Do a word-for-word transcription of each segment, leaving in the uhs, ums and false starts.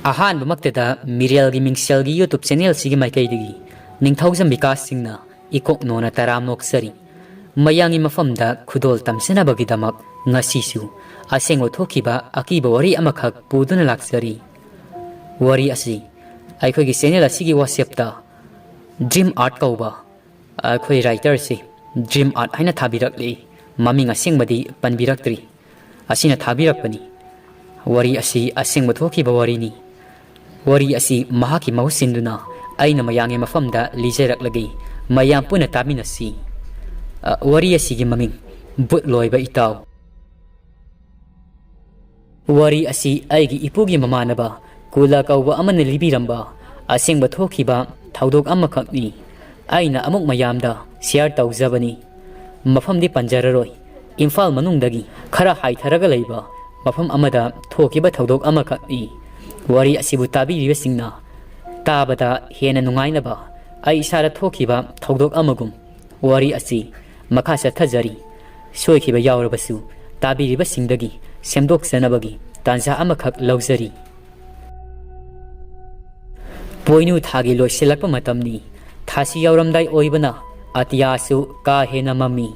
ꯑꯍꯥꯟꯕꯃꯛꯇꯗ ꯃꯤꯔꯦꯜꯒꯤ ꯃꯤꯡꯁꯦꯜꯒꯤ YouTube ꯆꯦꯅꯦꯜꯁꯤꯒꯤ ꯃꯥꯏꯀꯩꯗꯒꯤ ꯅꯤꯡꯊꯧꯖꯝ ꯕꯤꯀꯥꯁ ꯁꯤꯡꯅ ꯏꯀꯣꯛ ꯅꯣꯅ ꯇꯔꯥꯝ ꯅꯣꯛꯆꯔꯤ꯫ ꯃꯌꯥꯝꯒꯤ ꯃꯐꯝꯗ ꯈꯨꯗꯣꯜ ꯇꯝꯖꯅꯕꯒꯤꯗꯃꯛ ꯉꯁꯤꯁꯨ ꯑꯁꯦꯡꯕ ꯊꯣꯛꯈꯤꯕ ꯑꯀꯤꯕ ꯋꯥꯔꯤ ꯑꯃꯈꯛ ꯄꯨꯗꯨꯅ ꯂꯥꯛꯆꯔꯤ꯫ ꯋꯥꯔꯤ ꯑꯁꯤ ꯑꯩꯈꯣꯏꯒꯤ ꯆꯦꯅꯦꯜ ꯑꯁꯤꯒꯤ WhatsAppꯇ ꯗ꯭ꯔꯤꯝ ꯑꯥꯔꯠ ꯀꯧꯕ ꯑꯩꯈꯣꯏ ꯔꯥꯏꯇꯔꯁꯤ ꯗ꯭ꯔꯤꯝ ꯑꯥꯔꯠ ꯍꯥꯏꯅ ꯊꯥꯕꯤꯔꯛꯂꯤ꯫ ꯃꯃꯤꯡ ꯑꯁꯦꯡꯕꯗꯤ ꯄꯟꯕꯤꯔꯛꯇ꯭ꯔꯤ꯫ ꯑꯁꯤꯅ ꯊꯥꯕꯤꯔꯛꯄꯅꯤ꯫ ꯋꯥꯔꯤ ꯑꯁꯤ ꯑꯁꯦꯡꯕ ꯊꯣꯛꯈꯤꯕ ꯋꯥꯔꯤꯅꯤ꯫ ꯋꯥꯔꯤ ꯑꯁꯤ ꯃꯍꯥꯛꯀꯤ ꯃꯍꯨꯠ ꯁꯤꯟꯗꯨꯅ ꯑꯩꯅ ꯃꯌꯥꯝꯒꯤ ꯃꯐꯝꯗ ꯂꯤꯖꯔꯛꯂꯒꯦ꯫ ꯃꯌꯥꯝ ꯄꯨꯟꯅ ꯇꯥꯃꯤꯟꯅꯁꯤ꯫ ꯑ, ꯋꯥꯔꯤ ꯑꯁꯤꯒꯤ ꯃꯃꯤꯡ ꯕꯨꯠ ꯂꯣꯏꯕ ꯏꯇꯥꯎ꯫ ꯋꯥꯔꯤ ꯑꯁꯤ ꯑꯩꯒꯤ ꯏꯄꯨꯒꯤ ꯃꯃꯥꯟꯅꯕ ꯀꯨꯂꯥ ꯀꯧꯕ ꯑꯃꯅ ꯂꯤꯕꯤꯔꯝꯕ ꯑꯁꯦꯡꯕ ꯊꯣꯛꯈꯤꯕ ꯊꯧꯗꯣꯛ ꯑꯃꯈꯛꯅꯤ꯫ ꯑꯩꯅ ꯑꯃꯨꯛ ꯃꯌꯥꯝꯗ ꯁꯤꯌꯥꯔ ꯇꯧꯖꯕꯅꯤ꯫ ꯃꯐꯝꯗꯤ ꯄꯟꯖꯔꯔꯣꯏ꯫ ꯏꯝꯐꯥꯜ ꯃꯅꯨꯡꯗꯒꯤ ꯈꯔ ꯍꯥꯏꯊꯔꯒ ꯂꯩꯕ ꯃꯐꯝ ꯑꯃꯗ ꯊꯣꯛꯈꯤꯕ ꯊꯧꯗꯣꯛ ꯑꯃꯈꯛꯅꯤ꯫ ꯋꯥꯔꯤ ꯑꯁꯤꯕꯨ ꯇꯥꯕꯤꯔꯤꯕꯁꯤꯡꯅ ꯇꯥꯕꯗ ꯍꯦꯟꯅ ꯅꯨꯡꯉꯥꯏꯅꯕ ꯑꯩ ꯏꯁꯥꯗ ꯊꯣꯛꯈꯤꯕ ꯊꯧꯗꯣꯛ ꯑꯃꯒꯨꯝ ꯋꯥꯔꯤ ꯑꯁꯤ ꯃꯈꯥ ꯆꯠꯊꯖꯔꯤ꯫ ꯁꯣꯏꯈꯤꯕ ꯌꯥꯎꯔꯕꯁꯨ ꯇꯥꯕꯤꯔꯤꯕꯁꯤꯡꯗꯒꯤ ꯁꯦꯝꯗꯣꯛꯆꯅꯕꯒꯤ ꯇꯥꯟꯖꯥ ꯑꯃꯈꯛ ꯂꯧꯖꯔꯤ꯫ ꯄꯣꯏꯅꯨ ꯊꯥꯒꯤ ꯂꯣꯏꯁꯤꯜꯂꯛꯄ ꯃꯇꯝꯅꯤ꯫ ꯊꯥꯁꯤ ꯌꯧꯔꯝꯗꯥꯏ ꯑꯣꯏꯕꯅ ꯑꯇꯤꯌꯥꯁꯨ ꯀꯥ ꯍꯦꯟꯅ ꯃꯝꯃꯤ꯫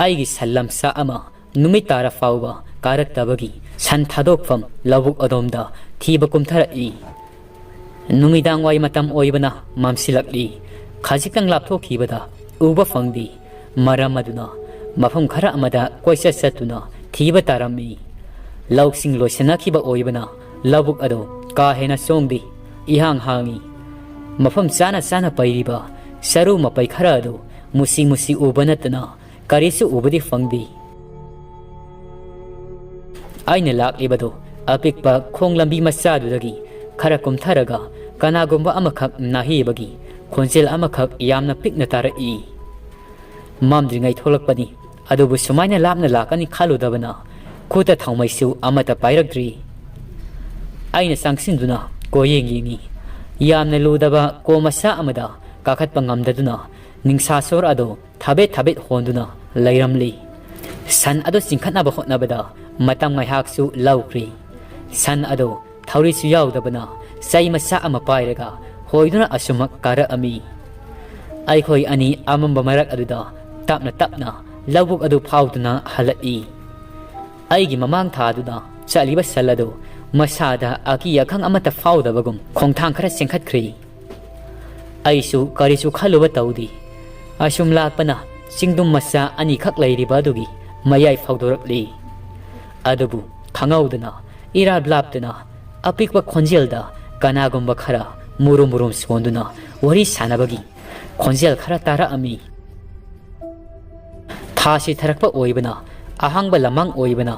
ꯑꯩꯒꯤ ꯁꯟ ꯂꯝꯁꯥ ꯑꯃ ꯅꯨꯃꯤꯠ ꯇꯥꯔ ꯐꯥꯎꯕ ꯀꯥꯔꯛꯇꯕꯒꯤ ꯁꯟ ꯊꯥꯗꯣꯛꯐꯝ ꯂꯧꯕꯨꯛ ꯑꯗꯣꯝꯗ ꯊꯤꯕ ꯀꯨꯝꯊꯔꯛꯏ꯫ ꯅꯨꯃꯤꯗꯥꯡ ꯋꯥꯏ ꯃꯇꯝ ꯑꯣꯏꯕꯅ ꯃꯝꯁꯤꯜꯂꯛꯂꯤ꯫ ꯈꯖꯤꯛꯇꯪ ꯂꯥꯞꯊꯣꯛꯈꯤꯕꯗ ꯎꯕ ꯐꯪꯗꯦ꯫ ꯃꯔꯝ ꯑꯗꯨꯅ ꯃꯐꯝ ꯈꯔ ꯑꯃꯗ ꯀꯣꯏꯆꯠ ꯆꯠꯇꯨꯅ ꯊꯤꯕ ꯇꯥꯔꯝꯃꯤ꯫ ꯂꯧꯁꯤꯡ ꯂꯣꯏꯁꯤꯟꯅꯈꯤꯕ ꯑꯣꯏꯕꯅ ꯂꯧꯕꯨꯛ ꯑꯗꯨ ꯀꯥ ꯍꯦꯟꯅ ꯆꯣꯡꯗꯦ꯫ ꯏꯍꯥꯡ ꯍꯥꯡꯏ꯫ ꯃꯐꯝ ꯆꯥꯅ ꯆꯥꯅ ꯄꯩꯔꯤꯕ ꯆꯔꯨ ꯃꯄꯩ ꯈꯔ ꯑꯗꯨ ꯃꯨꯁꯤ ꯃꯨꯁꯤ ꯎꯕ ꯅꯠꯇꯅ ꯀꯔꯤꯁꯨ ꯎꯕꯗꯤ ꯐꯪꯗꯦ꯫ ꯑꯩꯅ ꯂꯥꯛꯂꯤꯕꯗꯨ ꯑꯄꯤꯛꯄ ꯈꯣꯡ ꯂꯝꯕꯤ ꯃꯆꯥꯗꯨꯗꯒꯤ ꯈꯔ ꯀꯨꯝꯊꯔꯒ ꯀꯅꯥꯒꯨꯝꯕ ꯑꯃꯈꯛ ꯅꯥꯍꯦꯕꯒꯤ ꯈꯣꯟꯖꯦꯜ ꯑꯃꯈꯛ ꯌꯥꯝꯅ ꯄꯤꯛꯅ ꯇꯥꯔꯛꯏ꯫ ꯃꯝꯗ꯭ꯔꯤꯉꯩ ꯊꯣꯛꯂꯛꯄꯅꯤ, ꯑꯗꯨꯕꯨ ꯁꯨꯃꯥꯏꯅ ꯂꯥꯞꯅ ꯂꯥꯛꯀꯅꯤ ꯈꯜꯂꯨꯗꯕꯅ ꯈꯨꯠꯇ ꯊꯥꯎꯃꯩꯁꯨ ꯑꯃꯠꯇ ꯄꯥꯏꯔꯛꯇ꯭ꯔꯤ꯫ ꯑꯩꯅ ꯆꯪꯁꯤꯟꯗꯨꯅ ꯀꯣꯌꯦꯡ ꯌꯦꯡꯉꯤ꯫ ꯌꯥꯝꯅ ꯂꯨꯗꯕ ꯀꯣ ꯃꯆꯥ ꯑꯃꯗ ꯀꯥꯈꯠꯄ ꯉꯝꯗꯗꯨꯅ ꯅꯤꯡꯁꯥ ꯁꯣꯔ ꯑꯗꯨ ꯊꯥꯕꯦꯠ ꯊꯥꯕꯦꯠ ꯍꯣꯟꯗꯨꯅ ꯂꯩꯔꯝꯂꯤ꯫ ꯁꯟ ꯑꯗꯨ ꯆꯤꯡꯈꯠꯅꯕ ꯍꯣꯠꯅꯕꯗ ꯃꯇꯝ ꯉꯥꯏꯍꯥꯛꯁꯨ ꯂꯧꯈ꯭ꯔꯤ꯫ ꯁꯟ ꯑꯗꯨ ꯊꯧꯔꯤꯁꯨ ꯌꯥꯎꯗꯕꯅ ꯆꯩ ꯃꯆꯥ ꯑꯃ ꯄꯥꯏꯔꯒ ꯍꯣꯏꯗꯨꯅ ꯑꯁꯨꯝꯃꯛ ꯀꯥꯔꯛꯑꯝꯃꯤ꯫ ꯑꯩꯈꯣꯏ ꯑꯅꯤ ꯑꯃꯝꯕ ꯃꯔꯛ ꯑꯗꯨꯗ ꯇꯞꯅ ꯇꯞꯅ ꯂꯧꯕꯨꯛ ꯑꯗꯨ ꯐꯥꯎꯗꯨꯅ ꯍꯜꯂꯛꯏ꯫ ꯑꯩꯒꯤ ꯃꯃꯥꯡ ꯊꯥꯗꯨꯗ ꯆꯠꯂꯤꯕ ꯁꯟ ꯑꯗꯨ ꯃꯁꯥꯗ ꯑꯀꯤ ꯑꯈꯪ ꯑꯃꯠꯇ ꯐꯥꯎꯗꯕꯒꯨꯝ ꯈꯣꯡꯊꯥꯡ ꯈꯔ ꯆꯦꯟꯈꯠꯈ꯭ꯔꯦ꯫ ꯑꯩꯁꯨ ꯀꯔꯤꯁꯨ ꯈꯜꯂꯨꯕ ꯇꯧꯗꯦ꯫ ꯑꯁꯨꯝ ꯂꯥꯛꯄꯅ ꯆꯤꯡꯗꯨꯝ ꯃꯆꯥ ꯑꯅꯤꯈꯛ ꯂꯩꯔꯤꯕ ꯑꯗꯨꯒꯤ ꯃꯌꯥꯏ ꯐꯥꯎꯗꯣꯔꯛꯂꯤ꯫ ꯑꯗꯨꯕꯨ ꯈꯪꯍꯧꯗꯅ ꯏꯔꯥꯞ ꯂꯥꯞꯇꯅ ꯑꯄꯤꯛꯄ ꯈꯣꯟꯖꯦꯜꯗ ꯀꯅꯥꯒꯨꯝꯕ ꯈꯔ ꯃꯨꯔꯨꯝ ꯃꯨꯔꯨꯝ ꯁꯣꯟꯗꯨꯅ ꯋꯥꯔꯤ ꯁꯥꯟꯅꯕꯒꯤ ꯈꯣꯟꯖꯦꯜ ꯈꯔ ꯇꯥꯔꯛꯑꯝꯃꯤ꯫ ꯊꯥ ꯁꯤꯊꯔꯛꯄ ꯑꯣꯏꯕꯅ, ꯑꯍꯥꯡꯕ ꯂꯃꯥꯡ ꯑꯣꯏꯕꯅ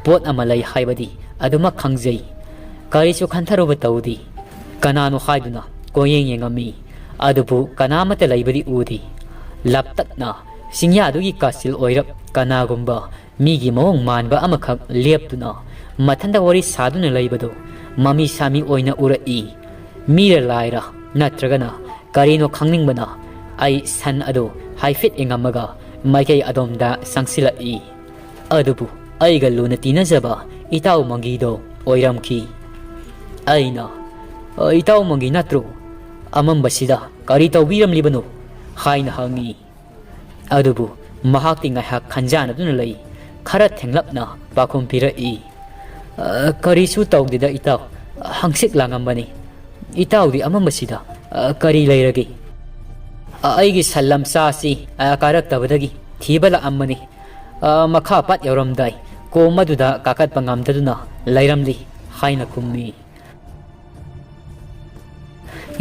ꯄꯣꯠ ꯑꯃ ꯂꯩ ꯍꯥꯏꯕꯗꯤ ꯑꯗꯨꯃꯛ ꯈꯪꯖꯩ꯫ ꯀꯔꯤꯁꯨ ꯈꯟꯊꯔꯨꯕ ꯇꯧꯗꯦ꯫ ꯀꯅꯥꯅꯣ ꯍꯥꯏꯗꯨꯅ ꯀꯣꯏꯌꯦꯡ ꯌꯦꯡꯉꯝꯃꯤ꯫ ꯑꯗꯨꯕꯨ ꯀꯅꯥꯃꯠꯇ ꯂꯩꯕꯗꯤ ꯎꯗꯦ꯫ ꯂꯥꯞꯇꯛꯅ ꯆꯤꯡꯌꯥꯗꯨꯒꯤ ꯀꯥꯆꯤꯜ ꯑꯣꯏꯔꯞ ꯀꯅꯥꯒꯨꯝꯕ ꯃꯤꯒꯤ ꯃꯑꯣꯡ ꯃꯥꯟꯕ ꯑꯃꯈꯛ ꯂꯦꯞꯇꯨꯅ ꯃꯊꯟꯇ ꯋꯥꯔꯤ ꯁꯥꯗꯨꯅ ꯂꯩꯕꯗꯨ ꯃꯃꯤ ꯁꯥꯃꯤ ꯑꯣꯏꯅ ꯎꯔꯛꯏ꯫ ꯃꯤꯔ ꯂꯥꯏꯔ ꯅꯠꯇ꯭ꯔꯒꯅ ꯀꯔꯤꯅꯣ ꯈꯪꯅꯤꯡꯕꯅ ꯑꯩ ꯁꯟ ꯑꯗꯨ ꯍꯥꯏꯐꯦꯠ ꯌꯦꯡꯉꯝꯃꯒ ꯃꯥꯏꯀꯩ ꯑꯗꯣꯝꯗ ꯆꯪꯁꯤꯜꯂꯛꯏ꯫ ꯑꯗꯨꯕꯨ ꯑꯩꯒ ꯂꯨꯅ ꯇꯤꯟꯅꯖꯕ ꯏꯇꯥꯎ ꯃꯪꯒꯤꯗꯣ ꯑꯣꯏꯔꯝꯈꯤ꯫ ꯑꯩꯅ, "ꯑ, ꯏꯇꯥꯎ ꯃꯪꯒꯤ ꯅꯠꯇ꯭ꯔꯣ? ꯑꯃꯝꯕꯁꯤꯗ ꯀꯔꯤ ꯇꯧꯕꯤꯔꯝꯂꯤꯕꯅꯣ?" ꯍꯥꯏꯅ ꯍꯪꯉꯤ꯫ ꯑꯗꯨꯕꯨ ꯃꯍꯥꯛꯇꯤ ꯉꯥꯏꯍꯥꯛ ꯈꯟꯖꯥꯟꯅꯗꯨꯅ ꯂꯩ꯫ ꯈꯔ ꯊꯦꯡꯂꯞꯅ ꯄꯥꯎꯈꯨꯝ ꯄꯤꯔꯛꯏ, "ꯑ, ꯀꯔꯤꯁꯨ ꯇꯧꯗꯦꯗ ꯏꯇꯥꯎ, ꯍꯪꯆꯤꯠ ꯂꯥꯡꯉꯝꯕꯅꯤ꯫ ꯏꯇꯥꯎꯗꯤ ꯑꯃꯝꯕꯁꯤꯗ, ꯑ, ꯀꯔꯤ ꯂꯩꯔꯒꯦ?" "ꯑ, ꯑꯩꯒꯤ ꯁꯟ ꯂꯝꯆꯥꯁꯤ, ꯑ, ꯀꯥꯔꯛꯇꯕꯗꯒꯤ ꯊꯤꯕ ꯂꯥꯛꯑꯝꯕꯅꯤ꯫ ꯑ, ꯃꯈꯥ ꯄꯥꯠ ꯌꯧꯔꯝꯗꯥꯏ ꯀꯣꯝ ꯑꯗꯨꯗ ꯀꯥꯈꯠꯄ ꯉꯝꯗꯗꯨꯅ ꯂꯩꯔꯝꯂꯤ" ꯍꯥꯏꯅ ꯈꯨꯝꯃꯤ꯫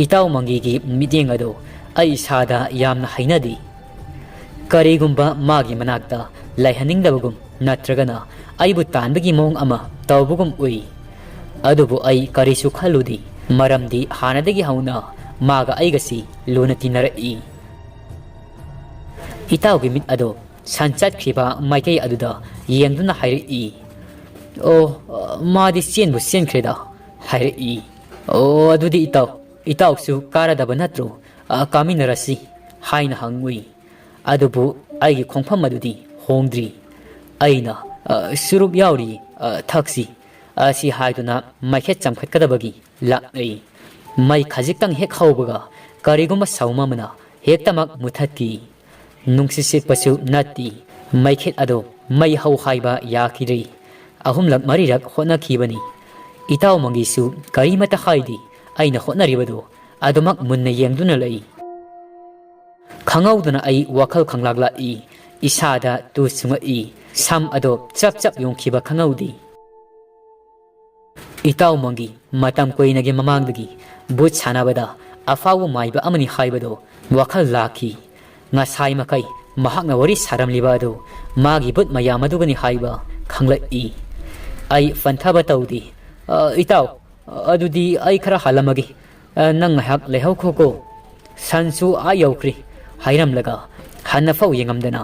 ꯏꯇꯥꯎ ꯃꯪꯒꯤꯒꯤ ꯃꯤꯠꯌꯦꯡ ꯑꯗꯨ ꯑꯩ ꯏꯁꯥꯗ ꯌꯥꯝꯅ ꯍꯩꯅꯗꯦ꯫ ꯀꯔꯤꯒꯨꯝꯕ ꯃꯥꯒꯤ ꯃꯅꯥꯛꯇ ꯂꯩꯍꯟꯅꯤꯡꯗꯕꯒꯨꯝ ꯅꯠꯇ꯭ꯔꯒꯅ ꯑꯩꯕꯨ ꯇꯥꯟꯕꯒꯤ ꯃꯑꯣꯡ ꯑꯃ ꯇꯧꯕꯒꯨꯝ ꯎꯏ꯫ ꯑꯗꯨꯕꯨ ꯑꯩ ꯀꯔꯤꯁꯨ ꯈꯜꯂꯨꯗꯦ, ꯃꯔꯝꯗꯤ ꯍꯥꯟꯅꯗꯒꯤ ꯍꯧꯅ ꯃꯥꯒ ꯑꯩꯒꯁꯤ ꯂꯨꯅ ꯇꯤꯟꯅꯔꯛꯏ꯫ ꯏꯇꯥꯎꯒꯤ ꯃꯤꯠ ꯑꯗꯨ ꯁꯟ ꯆꯠꯈ꯭ꯔꯤꯕ ꯃꯥꯏꯀꯩ ꯑꯗꯨꯗ ꯌꯦꯡꯗꯨꯅ ꯍꯥꯏꯔꯛꯏ꯫ "ꯑꯣ, ꯃꯥꯗꯤ ꯆꯦꯟꯕꯨ ꯆꯦꯟꯈ꯭ꯔꯦꯗ" ꯍꯥꯏꯔꯛꯏ꯫ "ꯑꯣ, ꯑꯗꯨꯗꯤ ꯏꯇꯥꯎ, ꯏꯇꯥꯎꯁꯨ ꯀꯥꯔꯗꯕ ꯅꯠꯇ꯭ꯔꯣ? ꯑ, ꯀꯥꯃꯤꯟꯅꯔꯁꯤ" ꯍꯥꯏꯅ ꯍꯪꯉꯨꯏ꯫ ꯑꯗꯨꯕꯨ ꯑꯩꯒꯤ ꯈꯣꯡꯐꯝ ꯑꯗꯨꯗꯤ ꯍꯣꯡꯗ꯭ꯔꯤ꯫ ꯑꯩꯅ, "ꯑ, ꯆꯨꯔꯨꯞ ꯌꯥꯎꯔꯤ, ꯑ, ꯊꯛꯁꯤ" ꯑꯁꯤ ꯍꯥꯏꯗꯨꯅ ꯃꯩꯈꯦꯠ ꯆꯝꯈꯠꯀꯗꯕꯒꯤ ꯂꯥꯛꯅꯩ꯫ ꯃꯩ ꯈꯖꯤꯛꯇꯪ ꯍꯦꯛ ꯍꯧꯕꯒ ꯀꯔꯤꯒꯨꯝꯕ ꯁꯥꯎꯝ ꯑꯃꯅ ꯍꯦꯛꯇꯃꯛ ꯃꯨꯊꯠꯈꯤ꯫ ꯅꯨꯡꯁꯤꯠ ꯁꯤꯠꯄꯁꯨ ꯅꯠꯇꯦ꯫ ꯃꯩꯈꯦꯠ ꯑꯗꯨ ꯃꯩ ꯍꯧ ꯍꯥꯏꯕ ꯌꯥꯈꯤꯗ꯭ꯔꯦ꯫ ꯑꯍꯨꯝꯂꯛ ꯃꯔꯤꯔꯛ ꯍꯣꯠꯅꯈꯤꯕꯅꯤ꯫ ꯏꯇꯥꯎ ꯃꯪꯒꯤꯁꯨ ꯀꯔꯤꯃꯠꯇ ꯍꯥꯏꯗꯦ꯫ ꯑꯩꯅ ꯍꯣꯠꯅꯔꯤꯕꯗꯨ ꯑꯗꯨꯃꯛ ꯃꯨꯟꯅ ꯌꯦꯡꯗꯨꯅ ꯂꯩ꯫ ꯈꯪꯍꯧꯗꯅ ꯑꯩ ꯋꯥꯈꯜ ꯈꯪꯂꯥꯛ ꯂꯥꯛꯏ꯫ ꯏꯁꯥꯗ ꯇꯨ ꯆꯨꯡꯉꯛꯏ꯫ ꯁꯝ ꯑꯗꯣ ꯆꯞ ꯆꯞ ꯌꯣꯡꯈꯤꯕ ꯈꯪꯍꯧꯗꯦ꯫ ꯏꯇꯥꯎ ꯃꯪꯒꯤ ꯃꯇꯝ ꯀꯨꯏꯅꯒꯤ ꯃꯃꯥꯡꯗꯒꯤ ꯚꯨꯠ ꯁꯥꯟꯅꯕꯗ ꯑꯐꯥꯎꯕ ꯃꯥꯏꯕ ꯑꯃꯅꯤ ꯍꯥꯏꯕꯗꯣ ꯋꯥꯈꯜ ꯂꯥꯛꯈꯤ꯫ ꯉꯁꯥꯏ ꯃꯈꯩ ꯃꯍꯥꯛꯅ ꯋꯥꯔꯤ ꯁꯥꯔꯝꯂꯤꯕ ꯑꯗꯨ ꯃꯥꯒꯤ ꯚꯨꯠ ꯃꯌꯥꯝ ꯑꯗꯨꯒꯅꯤ ꯍꯥꯏꯕ ꯈꯪꯂꯛꯏ꯫ ꯑꯩ ꯐꯟꯊꯕ ꯇꯧꯗꯦ꯫ "ꯑ, ꯏꯇꯥꯎ, ꯑꯗꯨꯗꯤ ꯑꯩ ꯈꯔ ꯍꯜꯂꯝꯃꯒꯦ꯫ ꯑ, ꯅꯪ ꯉꯥꯏꯍꯥꯛ ꯂꯩꯍꯧꯈꯣꯀꯣ꯫ ꯁꯟꯁꯨ ꯑꯥ ꯌꯧꯈ꯭ꯔꯦ" ꯍꯥꯏꯔꯝꯂꯒ ꯍꯟꯅꯐꯥꯎ ꯌꯦꯡꯉꯝꯗꯅ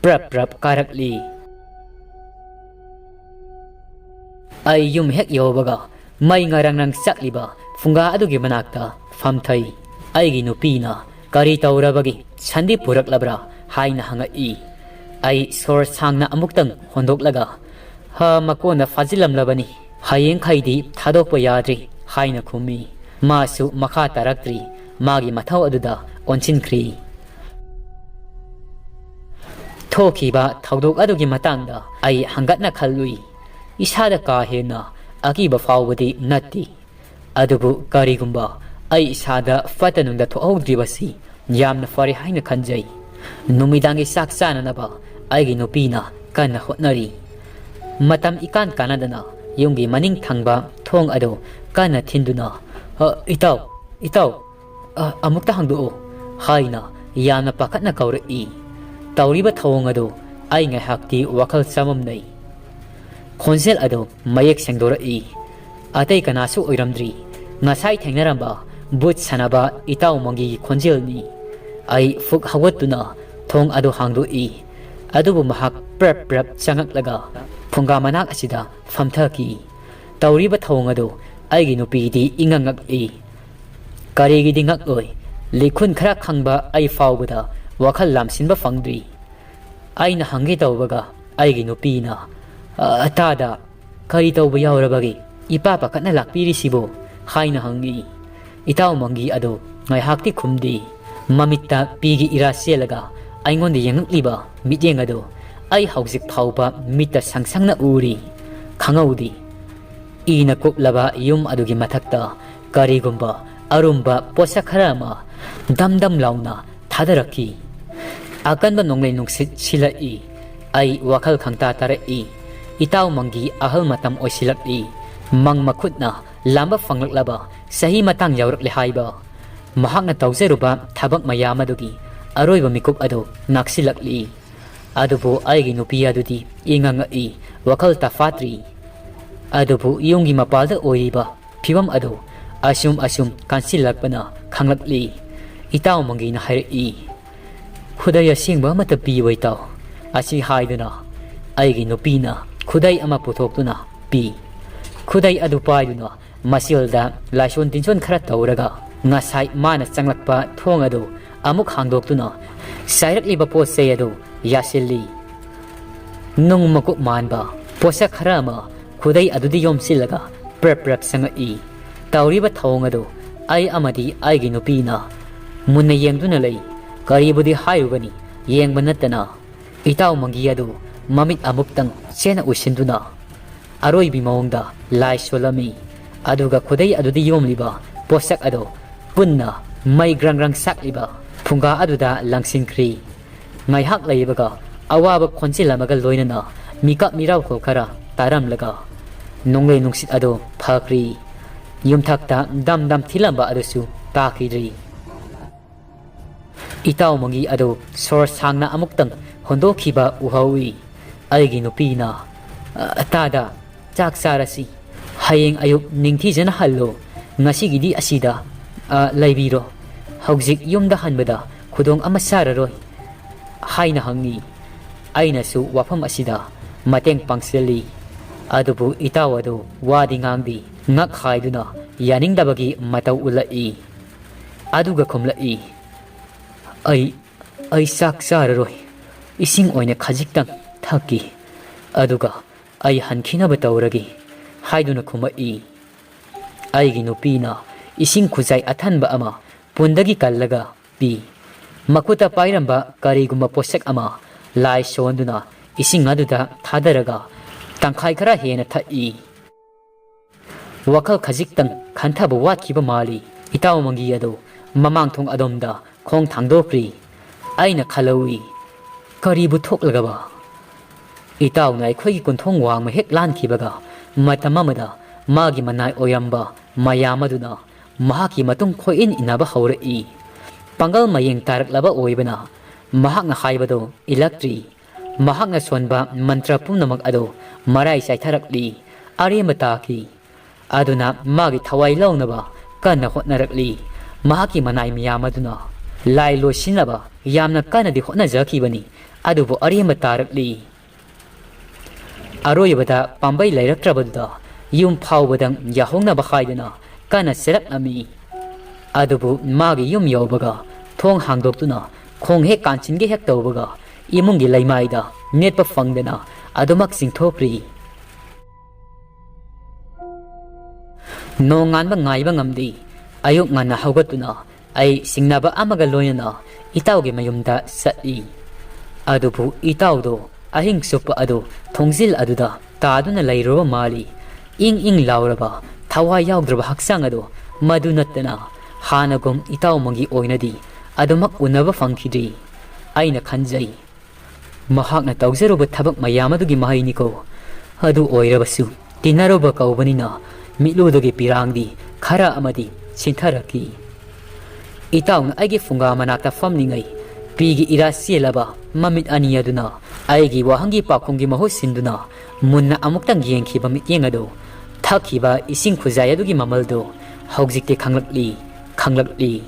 ꯄ꯭ꯔꯞ ꯄ꯭ꯔꯞ ꯀꯥꯔꯛꯂꯤ꯫ ꯑꯩ ꯌꯨꯝ ꯍꯦꯛ ꯌꯧꯕꯒ ꯃꯩ ꯉꯔꯪ ꯉꯔꯪ ꯆꯥꯛꯂꯤꯕ ꯐꯨꯡꯒꯥ ꯑꯗꯨꯒꯤ ꯃꯅꯥꯛꯇ ꯐꯝꯊꯩ꯫ ꯑꯩꯒꯤ ꯅꯨꯄꯤꯅ "ꯀꯔꯤ ꯇꯧꯔꯕꯒꯦ? ꯁꯟꯗꯤ ꯄꯨꯔꯛꯂꯕ꯭ꯔꯥ?" ꯍꯥꯏꯅ ꯍꯪꯉꯛꯏ꯫ ꯑꯩ ꯁꯣꯔ ꯁꯥꯡꯅ ꯑꯃꯨꯛꯇꯪ ꯍꯣꯟꯗꯣꯛꯂꯒ, "ꯍ, ꯃꯀꯣꯟꯅ ꯐꯥꯖꯤꯜꯂꯝꯂꯕꯅꯤ꯫ ꯍꯌꯦꯡꯈꯩꯗꯤ ꯊꯥꯗꯣꯛꯄ ꯌꯥꯗ꯭ꯔꯤ" ꯍꯥꯏꯅ ꯈꯨꯝꯃꯤ꯫ ꯃꯥꯁꯨ ꯃꯈꯥ ꯇꯥꯔꯛꯇ꯭ꯔꯤ꯫ ꯃꯥꯒꯤ ꯃꯊꯧ ꯑꯗꯨꯗ ꯑꯣꯟꯁꯤꯟꯈ꯭ꯔꯤ꯫ ꯊꯣꯛꯈꯤꯕ ꯊꯧꯗꯣꯛ ꯑꯗꯨꯒꯤ ꯃꯇꯥꯡꯗ ꯑꯩ ꯍꯪꯒꯠꯅ ꯈꯜꯂꯨꯏ꯫ ꯏꯁꯥꯗ ꯀꯥ ꯍꯦꯟꯅ ꯑꯀꯤꯕ ꯐꯥꯎꯕꯗꯤ ꯅꯠꯇꯦ꯫ ꯑꯗꯨꯕꯨ ꯀꯔꯤꯒꯨꯝꯕ ꯑꯩ ꯏꯁꯥꯗ ꯐꯠꯇ ꯅꯨꯡꯗ ꯊꯣꯛꯍꯧꯗ꯭ꯔꯤꯕꯁꯤ ꯌꯥꯝꯅ ꯐꯔꯦ ꯍꯥꯏꯅ ꯈꯟꯖꯩ꯫ ꯅꯨꯃꯤꯗꯥꯡꯒꯤ ꯆꯥꯛ ꯆꯥꯅꯅꯕ ꯑꯩꯒꯤ ꯅꯨꯄꯤꯅ ꯀꯟꯅ ꯍꯣꯠꯅꯔꯤ꯫ ꯃꯇꯝ ꯏꯀꯥꯟ ꯀꯥꯟꯅꯗꯅ ꯌꯨꯝꯒꯤ ꯃꯅꯤꯡ ꯊꯪꯕ ꯊꯣꯡ ꯑꯗꯨ ꯀꯟꯅ ꯊꯤꯟꯗꯨꯅ, "ꯑ, ꯏꯇꯥꯎ, ꯏꯇꯥꯎ, ꯑ, ꯑꯃꯨꯛꯇ ꯍꯥꯡꯗꯣꯛꯎ" ꯍꯥꯏꯅ ꯌꯥꯝꯅ ꯄꯥꯈꯠꯅ ꯀꯧꯔꯛꯏ꯫ ꯇꯧꯔꯤꯕ ꯊꯧꯑꯣꯡ ꯑꯗꯨ ꯑꯩ ꯉꯥꯏꯍꯥꯛꯇꯤ ꯋꯥꯈꯜ ꯆꯃꯝꯅꯩ꯫ ꯈꯣꯟꯖꯦꯜ ꯑꯗꯨ ꯃꯌꯦꯛ ꯁꯦꯡꯗꯣꯔꯛꯏ꯫ ꯑꯇꯩ ꯀꯅꯥꯁꯨ ꯑꯣꯏꯔꯝꯗ꯭ꯔꯤ꯫ ꯉꯁꯥꯏ ꯊꯦꯡꯅꯔꯝꯕ ꯚꯨꯠ ꯁꯥꯟꯅꯕ ꯏꯇꯥꯎ ꯃꯪꯒꯤꯒꯤ ꯈꯣꯟꯖꯦꯜꯅꯤ꯫ ꯑꯩ ꯐꯨꯛ ꯍꯧꯒꯠꯇꯨꯅ ꯊꯣꯡ ꯑꯗꯨ ꯍꯥꯡꯗꯣꯛꯏ꯫ ꯑꯗꯨꯕꯨ ꯃꯍꯥꯛ ꯄ꯭ꯔꯞ ꯄ꯭ꯔꯞ ꯆꯪꯉꯛꯂꯒ ꯐꯨꯡꯒꯥ ꯃꯅꯥꯛ ꯑꯁꯤꯗ ꯐꯝꯊꯈꯤ꯫ ꯇꯧꯔꯤꯕ ꯊꯧꯑꯣꯡ ꯑꯗꯨ ꯑꯩꯒꯤ ꯅꯨꯄꯤꯗꯤ ꯏꯉꯛ ꯉꯛꯂꯤ꯫ ꯀꯔꯤꯒꯤꯗꯤ ꯉꯛꯂꯣꯏ? ꯂꯤꯈꯨꯟ ꯈꯔ ꯈꯪꯕ ꯑꯩ ꯐꯥꯎꯕꯗ ꯋꯥꯈꯜ ꯂꯥꯝꯁꯤꯟꯕ ꯐꯪꯗ꯭ꯔꯤ꯫ ꯑꯩꯅ ꯍꯪꯒꯦ ꯇꯧꯕꯒ ꯑꯩꯒꯤ ꯅꯨꯄꯤꯅ, "ꯑ, ꯇꯥꯗ, "ꯀꯔꯤ ꯇꯧꯕ ꯌꯥꯎꯔꯕꯒꯦ? ꯏꯄꯥ ꯄꯥꯈꯠꯅ ꯂꯥꯛꯄꯤꯔꯤꯁꯤꯕꯣ?" ꯍꯥꯏꯅ ꯍꯪꯉꯤ꯫ ꯏꯇꯥꯎ ꯃꯪꯒꯤ ꯑꯗꯨ ꯉꯥꯏꯍꯥꯛꯇꯤ ꯈꯨꯝꯗꯦ꯫ ꯃꯃꯤꯠꯇ ꯄꯤꯒꯤ ꯏꯔꯥ ꯆꯦꯜꯂꯒ ꯑꯩꯉꯣꯟꯗ ꯌꯦꯡꯉꯛꯂꯤꯕ ꯃꯤꯠꯌꯦꯡ ꯑꯗꯨ ꯑꯩ ꯍꯧꯖꯤꯛ ꯐꯥꯎꯕ ꯃꯤꯠꯇ ꯁꯪ ꯁꯪꯅ ꯎꯔꯤ꯫ ꯈꯪꯍꯧꯗꯦ꯫ ꯏꯅ ꯀꯨꯞꯂꯕ ꯌꯨꯝ ꯑꯗꯨꯒꯤ ꯃꯊꯛꯇ ꯀꯔꯤꯒꯨꯝꯕ ꯑꯔꯨꯝꯕ ꯄꯣꯠꯁꯛ ꯈꯔ ꯑꯃ ꯗꯝ ꯗꯝ ꯂꯥꯎꯅ ꯊꯥꯗꯔꯛꯈꯤ꯫ ꯑꯀꯟꯕ ꯅꯣꯡꯂꯩ ꯅꯨꯡꯁꯤꯠ ꯁꯤꯜꯂꯛꯏ꯫ ꯑꯩ ꯋꯥꯈꯜ ꯈꯪꯇꯥ ꯇꯥꯔꯛꯏ꯫ ꯏꯇꯥꯎ ꯃꯪꯒꯤ ꯑꯍꯜ ꯃꯇꯝ ꯑꯣꯏꯁꯤꯜꯂꯛꯂꯤ꯫ ꯃꯪ ꯃꯈꯨꯠꯅ ꯂꯥꯝꯕ ꯐꯪꯂꯛꯂꯕ ꯆꯍꯤ ꯃꯇꯥꯡ ꯌꯧꯔꯛꯂꯦ ꯍꯥꯏꯕ꯫ ꯃꯍꯥꯛꯅ ꯇꯧꯖꯔꯨꯕ ꯊꯕꯛ ꯃꯌꯥꯝ ꯑꯗꯨꯒꯤ ꯑꯔꯣꯏꯕ ꯃꯤꯀꯨꯞ ꯑꯗꯨ ꯅꯛꯁꯤꯜꯂꯛꯂꯤ꯫ ꯑꯗꯨꯕꯨ ꯑꯩꯒꯤ ꯅꯨꯄꯤ ꯑꯗꯨꯗꯤ ꯏꯉꯛ ꯉꯛꯏ, ꯋꯥꯈꯜ ꯇꯥꯐꯥꯠꯇ꯭ꯔꯤ꯫ ꯑꯗꯨꯕꯨ ꯌꯨꯝꯒꯤ ꯃꯄꯥꯜꯗ ꯑꯣꯏꯔꯤꯕ ꯐꯤꯕꯝ ꯑꯗꯨ ꯑꯁꯨꯝ ꯑꯁꯨꯝ ꯀꯟꯁꯤꯜꯂꯛꯄꯅ ꯈꯪꯂꯛꯂꯤ꯫ ꯏꯇꯥꯎ ꯃꯪꯒꯤꯅ ꯍꯥꯏꯔꯛꯏ, "ꯈꯨꯗꯩ ꯑꯁꯦꯡꯕ ꯑꯃꯠꯇ ꯄꯤꯌꯨ ꯏꯇꯥꯎ"꯫ ꯑꯁꯤ ꯍꯥꯏꯗꯨꯅ ꯑꯩꯒꯤ ꯅꯨꯄꯤꯅ ꯈꯨꯗꯩ ꯑꯃ ꯄꯨꯊꯣꯛꯇꯨꯅ ꯄꯤ꯫ ꯈꯨꯗꯩ ꯑꯗꯨ ꯄꯥꯏꯗꯨꯅ ꯃꯆꯤꯜꯗ ꯂꯥꯏꯁꯣꯟ ꯇꯤꯟꯁꯣꯟ ꯈꯔ ꯇꯧꯔꯒ ꯉꯁꯥꯏ ꯃꯥꯅ ꯆꯪꯂꯛꯄ ꯊꯣꯡ ꯑꯗꯨ ꯑꯃꯨꯛ ꯍꯥꯡꯗꯣꯛꯇꯨꯅ ꯆꯥꯏꯔꯛꯂꯤꯕ ꯄꯣꯠ ꯆꯩ ꯑꯗꯨ ꯌꯥꯁꯤꯜꯂꯤ꯫ ꯅꯨꯡ ꯃꯀꯨꯞ ꯃꯥꯟꯕ ꯄꯣꯠꯁꯛ ꯈꯔ ꯑꯃ ꯈꯨꯗꯩ ꯑꯗꯨꯗ ꯌꯣꯝꯁꯤꯜꯂꯒ ꯄ꯭ꯔꯞ ꯄ꯭ꯔꯞ ꯆꯪꯉꯛꯏ꯫ ꯇꯧꯔꯤꯕ ꯊꯧꯑꯣꯡ ꯑꯗꯨ ꯑꯩ ꯑꯃꯗꯤ ꯑꯩꯒꯤ ꯅꯨꯄꯤꯅ ꯃꯨꯟꯅ ꯌꯦꯡꯗꯨꯅ ꯂꯩ꯫ ꯀꯔꯤꯕꯨꯗꯤ ꯍꯥꯏꯔꯨꯒꯅꯤ, ꯌꯦꯡꯕ ꯅꯠꯇꯅ꯫ ꯏꯇꯥꯎ ꯃꯪꯒꯤ ꯑꯗꯨ ꯃꯃꯤꯠ ꯑꯃꯨꯛꯇꯪ ꯆꯦꯠꯅ ꯎꯏꯁꯤꯟꯗꯨꯅ ꯑꯔꯣꯏꯕꯤ ꯃꯑꯣꯡꯗ ꯂꯥꯏ ꯁꯣꯜꯂꯝꯃꯤ꯫ ꯑꯗꯨꯒ ꯈꯨꯗꯩ ꯑꯗꯨꯗ ꯌꯣꯝꯂꯤꯕ ꯄꯣꯠꯁꯛ ꯑꯗꯨ ꯄꯨꯟꯅ ꯃꯩ ꯒ꯭ꯔꯪ ꯒ꯭ꯔꯪ ꯁꯥꯛꯂꯤꯕ ꯐꯨꯡꯒꯥ ꯑꯗꯨꯗ ꯂꯪꯁꯤꯟꯈ꯭ꯔꯤ꯫ ꯉꯥꯏꯍꯥꯛ ꯂꯩꯕꯒ ꯑꯋꯥꯕ ꯈꯣꯟꯖꯦꯜ ꯑꯃꯒ ꯂꯣꯏꯅꯅ ꯃꯤꯀꯞ ꯃꯤꯔꯥꯎꯈꯣꯜ ꯈꯔ ꯇꯥꯔꯝꯂꯒ ꯅꯣꯡꯂꯩ ꯅꯨꯡꯁꯤꯠ ꯑꯗꯨ ꯐꯈ꯭ꯔꯤ꯫ ꯌꯨꯝꯊꯛꯇ ꯗꯝ ꯗꯝ ꯊꯤꯜꯂꯝꯕ ꯑꯗꯨꯁꯨ ꯇꯥꯈꯤꯗ꯭ꯔꯤ꯫ ꯏꯇꯥꯎ ꯃꯪꯒꯤ ꯑꯗꯨ ꯁꯣꯔ ꯁꯥꯡꯅ ꯑꯃꯨꯛꯇꯪ ꯍꯣꯟꯗꯣꯛꯈꯤꯕ ꯎꯍꯧꯏ꯫ ꯑꯩꯒꯤ ꯅꯨꯄꯤꯅ, "ꯑ, ꯇꯥꯗ, ꯆꯥꯛ ꯆꯥꯔꯁꯤ꯫ ꯍꯌꯦꯡ ꯑꯌꯨꯛ ꯅꯤꯡꯊꯤꯖꯅ ꯍꯜꯂꯨ꯫ ꯉꯁꯤꯒꯤꯗꯤ ꯑꯁꯤꯗ, ꯑ, ꯂꯩꯕꯤꯔꯣ꯫ ꯍꯧꯖꯤꯛ ꯌꯨꯝꯗ ꯍꯟꯕꯗ ꯈꯨꯗꯣꯡ ꯑꯃ ꯆꯥꯔꯔꯣꯏ" ꯍꯥꯏꯅ ꯍꯪꯉꯤ꯫ ꯑꯩꯅꯁꯨ ꯋꯥꯐꯝ ꯑꯁꯤꯗ ꯃꯇꯦꯡ ꯄꯥꯡꯁꯤꯜꯂꯤ꯫ ꯑꯗꯨꯕꯨ ꯏꯇꯥꯎ ꯑꯗꯨ ꯋꯥꯗꯤ ꯉꯥꯡꯗꯦ, ꯉꯛ ꯍꯥꯏꯗꯨꯅ ꯌꯥꯅꯤꯡꯗꯕꯒꯤ ꯃꯇꯧ ꯎꯠꯂꯛꯏ꯫ ꯑꯗꯨꯒ ꯈꯨꯝꯂꯛꯏ, "ꯑꯩ, ꯑꯩ ꯆꯥꯛ ꯆꯥꯔꯔꯣꯏ, ꯏꯁꯤꯡ ꯑꯣꯏꯅ ꯈꯖꯤꯛꯇꯪ ꯊꯛꯀꯦ, ꯑꯗꯨꯒ "ꯑꯩ ꯍꯟꯈꯤꯅꯕ ꯇꯧꯔꯒꯦ" ꯍꯥꯏꯗꯨꯅ ꯈꯨꯝꯃꯛꯏ꯫ ꯑꯩꯒꯤ ꯅꯨꯄꯤꯅ ꯏꯁꯤꯡ ꯈꯨꯖꯥꯏ ꯑꯊꯟꯕ ꯑꯃ ꯄꯨꯟꯗꯒꯤ ꯀꯜꯂꯒ ꯄꯤ꯫ ꯃꯈꯨꯠꯇ ꯄꯥꯏꯔꯝꯕ ꯀꯔꯤꯒꯨꯝꯕ ꯄꯣꯠꯁꯛ ꯑꯃ ꯂꯥꯏ ꯁꯣꯟꯗꯨꯅ ꯏꯁꯤꯡ ꯑꯗꯨꯗ ꯊꯥꯗꯔꯒ ꯇꯪꯈꯥꯏ ꯈꯔ ꯍꯦꯟꯅ ꯊꯛꯏ꯫ ꯋꯥꯈꯜ ꯈꯖꯤꯛꯇꯪ ꯈꯟꯊꯕ ꯋꯥꯠꯈꯤꯕ ꯃꯥꯜꯂꯤ꯫ ꯏꯇꯥꯎ ꯃꯪꯒꯤ ꯑꯗꯨ ꯃꯃꯥꯡ ꯊꯣꯡ ꯑꯗꯣꯝꯗ ꯈꯣꯡ ꯊꯥꯡꯗꯣꯛꯈ꯭ꯔꯤ꯫ ꯑꯩꯅ ꯈꯜꯍꯧꯏ, "ꯀꯔꯤꯕꯨ ꯊꯣꯛꯂꯒꯕ?" ꯏꯇꯥꯎꯅ ꯑꯩꯈꯣꯏꯒꯤ ꯀꯣꯟꯊꯣꯡ ꯋꯥꯡꯃ ꯍꯦꯛ ꯂꯥꯟꯈꯤꯕꯒ, ꯃꯇꯝ ꯑꯃꯗ ꯃꯥꯒꯤ ꯃꯅꯥꯏ ꯑꯣꯏꯔꯝꯕ ꯃꯌꯥꯝ ꯑꯗꯨꯅ ꯃꯍꯥꯛꯀꯤ ꯃꯇꯨꯡ ꯈꯣꯏꯏꯟ ꯏꯟꯅꯕ ꯍꯧꯔꯛꯏ꯫ ꯄꯥꯡꯒꯜ ꯃꯌꯦꯡ ꯇꯥꯔꯛꯂꯕ ꯑꯣꯏꯕꯅ, ꯃꯍꯥꯛꯅ ꯍꯥꯏꯕꯗꯨ ꯏꯜꯂꯛꯇ꯭ꯔꯤ꯫ ꯃꯍꯥꯛꯅ ꯁꯣꯟꯕ ꯃꯟꯇ꯭ꯔ ꯄꯨꯝꯅꯃꯛ ꯑꯗꯨ ꯃꯔꯥꯏ ꯆꯥꯏꯊꯔꯛꯂꯤ꯫ ꯑꯔꯦꯝꯕ ꯇꯥꯈꯤ꯫ ꯑꯗꯨꯅ ꯃꯥꯒꯤ ꯊꯋꯥꯏ ꯂꯧꯅꯕ ꯀꯟꯅ ꯍꯣꯠꯅꯔꯛꯂꯤ꯫ ꯃꯍꯥꯛꯀꯤ ꯃꯅꯥꯏ ꯃꯌꯥꯝ ꯑꯗꯨꯅ ꯂꯥꯏ ꯂꯣꯏꯁꯤꯟꯅꯕ ꯌꯥꯝꯅ ꯀꯟꯅꯗꯤ ꯍꯣꯠꯅꯖꯈꯤꯕꯅꯤ, ꯑꯗꯨꯕꯨ ꯑꯔꯦꯝꯕ ꯇꯥꯔꯛꯂꯤ꯫ ꯑꯔꯣꯏꯕꯗ ꯄꯥꯝꯕꯩ ꯂꯩꯔꯛꯇ꯭ꯔꯕꯗꯨꯗ ꯌꯨꯝ ꯐꯥꯎꯕꯗꯪ ꯌꯥꯍꯧꯅꯕ ꯍꯥꯏꯗꯨꯅ ꯀꯟꯅ ꯆꯦꯜꯂꯛꯂꯝꯃꯤ꯫ ꯑꯗꯨꯕꯨ ꯃꯥꯒꯤ ꯌꯨꯝ ꯌꯧꯕꯒ ꯊꯣꯡ ꯍꯥꯡꯗꯣꯛꯇꯨꯅ ꯈꯣꯡ ꯍꯦꯛ ꯀꯥꯟꯁꯤꯟꯒꯦ ꯍꯦꯛ ꯇꯧꯕꯒ, ꯏꯃꯨꯡꯒꯤ ꯂꯩꯃꯥꯏꯗ ꯅꯦꯠꯄ ꯐꯪꯗꯅ ꯑꯗꯨꯃꯛ ꯆꯤꯡꯊꯣꯛꯈ꯭ꯔꯤ꯫ ꯅꯣꯡꯉꯥꯟꯕ ꯉꯥꯏꯕ ꯉꯝꯗꯦ꯫ ꯑꯌꯨꯛ ꯉꯟꯅ ꯍꯧꯒꯠꯇꯨꯅ ꯑꯩ ꯁꯤꯡꯅꯕ ꯑꯃꯒ ꯂꯣꯏꯅꯅ ꯏꯇꯥꯎꯒꯤ ꯃꯌꯨꯝꯗ ꯆꯠꯂꯤ꯫ ꯑꯗꯨꯕꯨ ꯏꯇꯥꯎꯗꯣ ꯑꯍꯤꯡ ꯆꯨꯞꯄ ꯑꯗꯨ ꯊꯣꯡꯖꯤꯜ ꯑꯗꯨꯗ ꯇꯥꯗꯨꯅ ꯂꯩꯔꯨꯔꯕ ꯃꯥꯜꯂꯤ꯫ ꯏꯪ ꯏꯪ ꯂꯥꯎꯔꯕ, ꯊꯋꯥꯏ ꯌꯥꯎꯗ꯭ꯔꯕ ꯍꯛꯆꯥꯡ ꯑꯗꯨ ꯃꯗꯨ ꯅꯠꯇꯅ ꯍꯥꯟꯅꯒꯨꯝ ꯏꯇꯥꯎꯃꯪꯒꯤ ꯑꯣꯏꯅꯗꯤ ꯑꯗꯨꯃꯛ ꯎꯅꯕ ꯐꯪꯈꯤꯗ꯭ꯔꯤ꯫ ꯑꯩꯅ ꯈꯟꯖꯩ, ꯃꯍꯥꯛꯅ ꯇꯧꯖꯔꯨꯕ ꯊꯕꯛ ꯃꯌꯥꯝ ꯑꯗꯨꯒꯤ ꯃꯍꯩꯅꯤꯀꯣ꯫ ꯑꯗꯨ ꯑꯣꯏꯔꯕꯁꯨ, ꯇꯤꯟꯅꯔꯨꯕ ꯀꯧꯕꯅꯤꯅ ꯃꯤꯠꯂꯨꯗꯒꯤ ꯄꯤꯔꯥꯡꯗꯤ ꯈꯔ ꯑꯃꯗꯤ ꯁꯤꯟꯊꯔꯛꯈꯤ꯫ ꯏꯇꯥꯎꯅ ꯑꯩꯒꯤ ꯐꯨꯡꯒꯥ ꯃꯅꯥꯛꯇ ꯐꯝꯂꯤꯉꯩ, ꯄꯤꯒꯤ ꯏꯔꯥ ꯆꯦꯜꯂꯕ ꯃꯃꯤꯠ ꯑꯅꯤ ꯑꯗꯨꯅ ꯑꯩꯒꯤ ꯋꯥꯍꯪꯒꯤ ꯄꯥꯎꯈꯨꯝꯒꯤ ꯃꯍꯨꯠ ꯁꯤꯟꯗꯨꯅ ꯃꯨꯟꯅ ꯑꯃꯨꯛꯇꯪ ꯌꯦꯡꯈꯤꯕ ꯃꯤꯠꯌꯦꯡ ꯑꯗꯨ, ꯊꯛꯈꯤꯕ ꯏꯁꯤꯡ ꯈꯨꯖꯥꯏ ꯑꯗꯨꯒꯤ ꯃꯃꯜꯗꯨ ꯍꯧꯖꯤꯛꯇꯤ ꯈꯪꯂꯛꯂꯤ, ꯈꯪꯂꯛꯂꯤ꯫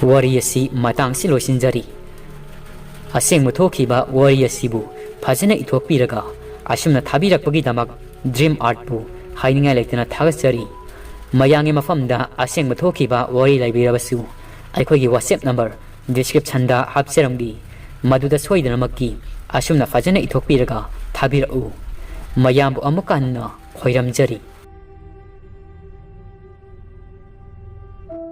ꯋꯥꯔꯤ ꯑꯁꯤ ꯃꯇꯥꯡꯁꯤ ꯂꯣꯏꯁꯤꯟꯖꯔꯤ꯫ ꯑꯁꯦꯡꯕ ꯊꯣꯛꯈꯤꯕ ꯋꯥꯔꯤ ꯑꯁꯤꯕꯨ ꯐꯖꯅ ꯏꯊꯣꯛꯄꯤꯔꯒ ꯑꯁꯨꯝꯅ ꯊꯥꯕꯤꯔꯛꯄꯒꯤꯗꯃꯛ ꯗ꯭ꯔꯤꯝ ꯑꯥꯔꯠꯄꯨ ꯍꯥꯏꯅꯤꯡꯉꯥꯏ ꯂꯩꯇꯅ ꯊꯥꯒꯠꯆꯔꯤ꯫ ꯃꯌꯥꯝꯒꯤ ꯃꯐꯝꯗ ꯑꯁꯦꯡꯕ ꯊꯣꯛꯈꯤꯕ ꯋꯥꯔꯤ ꯂꯩꯕꯤꯔꯕꯁꯨ ꯑꯩꯈꯣꯏꯒꯤ WhatsApp ꯅꯝꯕꯔ ꯗꯤꯁꯀ꯭ꯔꯤꯞꯁꯟꯗ ꯍꯥꯞꯆꯔꯝꯒꯦ꯫ ꯃꯗꯨꯗ ꯁꯣꯏꯗꯅꯃꯛꯀꯤ ꯑꯁꯨꯝꯅ ꯐꯖꯅ ꯏꯊꯣꯛꯄꯤꯔꯒ ꯊꯥꯕꯤꯔꯛꯎ꯫ ꯃꯌꯥꯝꯕꯨ ꯑꯃꯨꯛꯀ ꯍꯟꯅ ꯈꯣꯏꯔꯝꯖꯔꯤ꯫